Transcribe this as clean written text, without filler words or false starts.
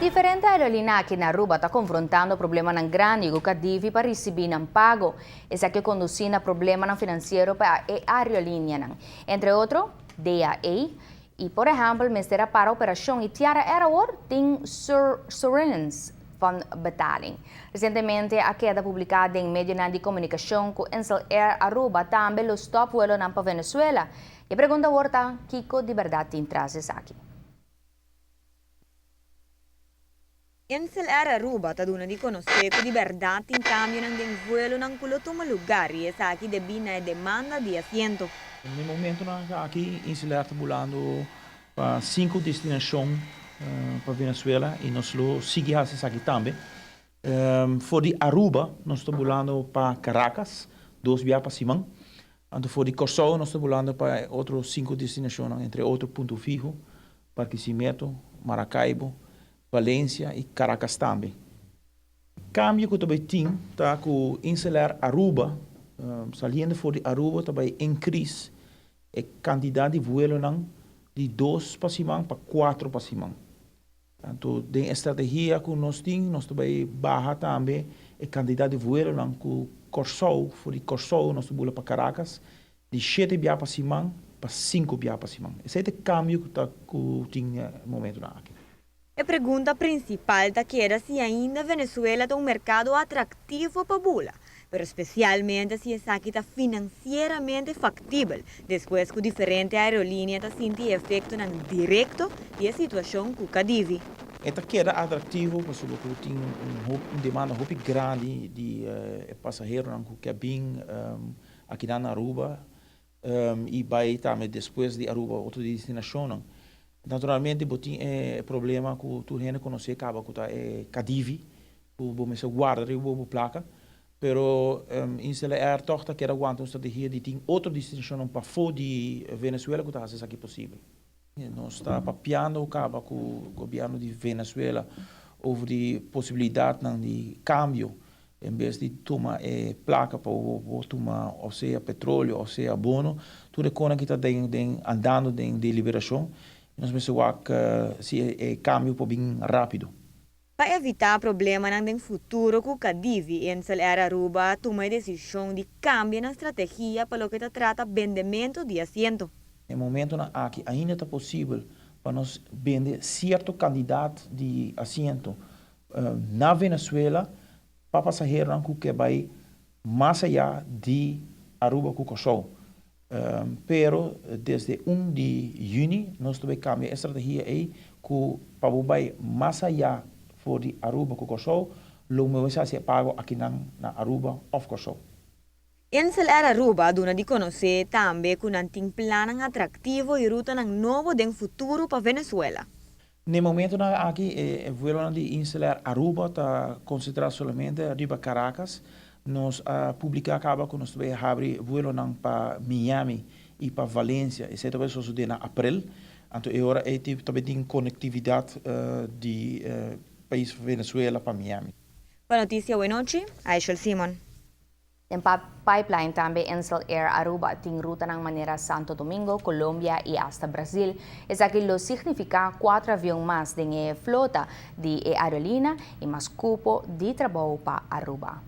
Diferente aerolínea aki na Aruba ta confrontando problemanan grandi cu Cadivi pa ricibi nan pago. Esaki a conduci na problemanan financiero pa e aerolineanan. Entre otro, DAA y por ehempel mester a para operacion y Tiara Air awor tin storingen van betaling. Recientemente a keda publica den medionan di comunicacion cu Insel Air Aruba tambe lo stop vuelonan pa Venezuela. E pregunta awor ta, kico di berdad tin tras esaki? Insel Air Aruba ta duna di conoce cu di berdad tin cambionan den vuelonan cu lo tuma lugar y esaki debi na e demanda di asiento. Na e momentonan aki Insel Air ta bulando pa sinku destinacion pa Venezuela y nos lo sigui haci esaki tambe. For di Aruba nos ta bulando pa Caracas dos bia pa siman. Anto for di Kòrsou nos ta bulando pa e otro sinku destinacionnan, entre otro Punto Fijo, Barquisimeto, Maracaibo, Valencia y Caracas tambe. Cambio cu ta bay tin ta cu Inselair Aruba, saliendo for di Aruba ta bay increase e cantidad di vuelonan di dos pa siman pa cuatro pa siman. Anto den e strategia ku nos tin, nos ta bai baha tambe e kantidat di vuelonan ku Kòrsou, for di Kòrsou nos ta bula pa Caracas, di shete bia pa siman pa sinku bia pa siman. Esei ta e kambio ku ta ku tin e momentunan aki. E pregunta prinsipal ta keda si ainda Venezuela ta un merkado atraktivo pa bula, pero spesialmente si esaki ta finansieramente faktibel despues ku diferente aerolínea ta sinti e efektonan direkto di e situashon ku Cadivi. E ta keda atraktivo pasobra ku tin un hopi un demanda hopi grandi di e pasaheronan ku ke bin akinan na Aruba i bai tambe despues di Aruba otro destinashonnan. Naturalmente bo tin e problema ku tur hende konosé kaba ku ta e Cadivi ku bo mester warda riba bo plaka, pero Insel Air tòg ta keda wanta un strategia di tin otro destinashonnan pafó di Venezuela ku ta hasi esaki posibel. Nos ta papiando kaba ku gobièrnu di Venezuela over di posibilidatnan di kambio en bes di tuma e plaka pa bo tuma òf sea petroleo òf sea abono, tur e konan ki ta den den andando den deliberashon, nos mester wak si e kambio por bin rápido. Pa evitá problemanan den futuro ku Cadivi, Insel Air Aruba a tuma e desishon di kambia nan strategia pa loke ta trata bendementu di asiento. E momentonan aki ainda ta posibel pa nos bende sierto kandidat di asiento na Venezuela pa pasaheronan ku ke bai mas ayá di Aruba ku Kòrsou. Pero desde un di yüni nos ta bai kambia e strategia ei ku pa bo bai mas ayá for di Aruba ku Kòrsou lo mester hasi e pago akinan na Aruba òf Kòrsou. Insel Air Aruba a duna di konosé tambe ku nan tin plannan atraktivo i rutanan nobo den futuro pa Venezuela. Na e momentonan aki e vuelonan di Insel Air Aruba ta konsentrá solamente riba Caracas. Nos a publiká kaba ku nos ta bai habri vuelonan pa Miami i pa Valencia. Esei ta bai sosodé na aprel. Anto e ora ei ta bai tin konektividat di pais Venezuela pa Miami. Pa Noticia Wenochi, Aishel Simon. Den pipeline tambe Insel Air Aruba tin rutanan manera Santo Domingo, Colombia y hasta Brasil. Esaki lo significa cuatro avion mas den e flota di e aerolina y mas cupo di trabou pa Aruba.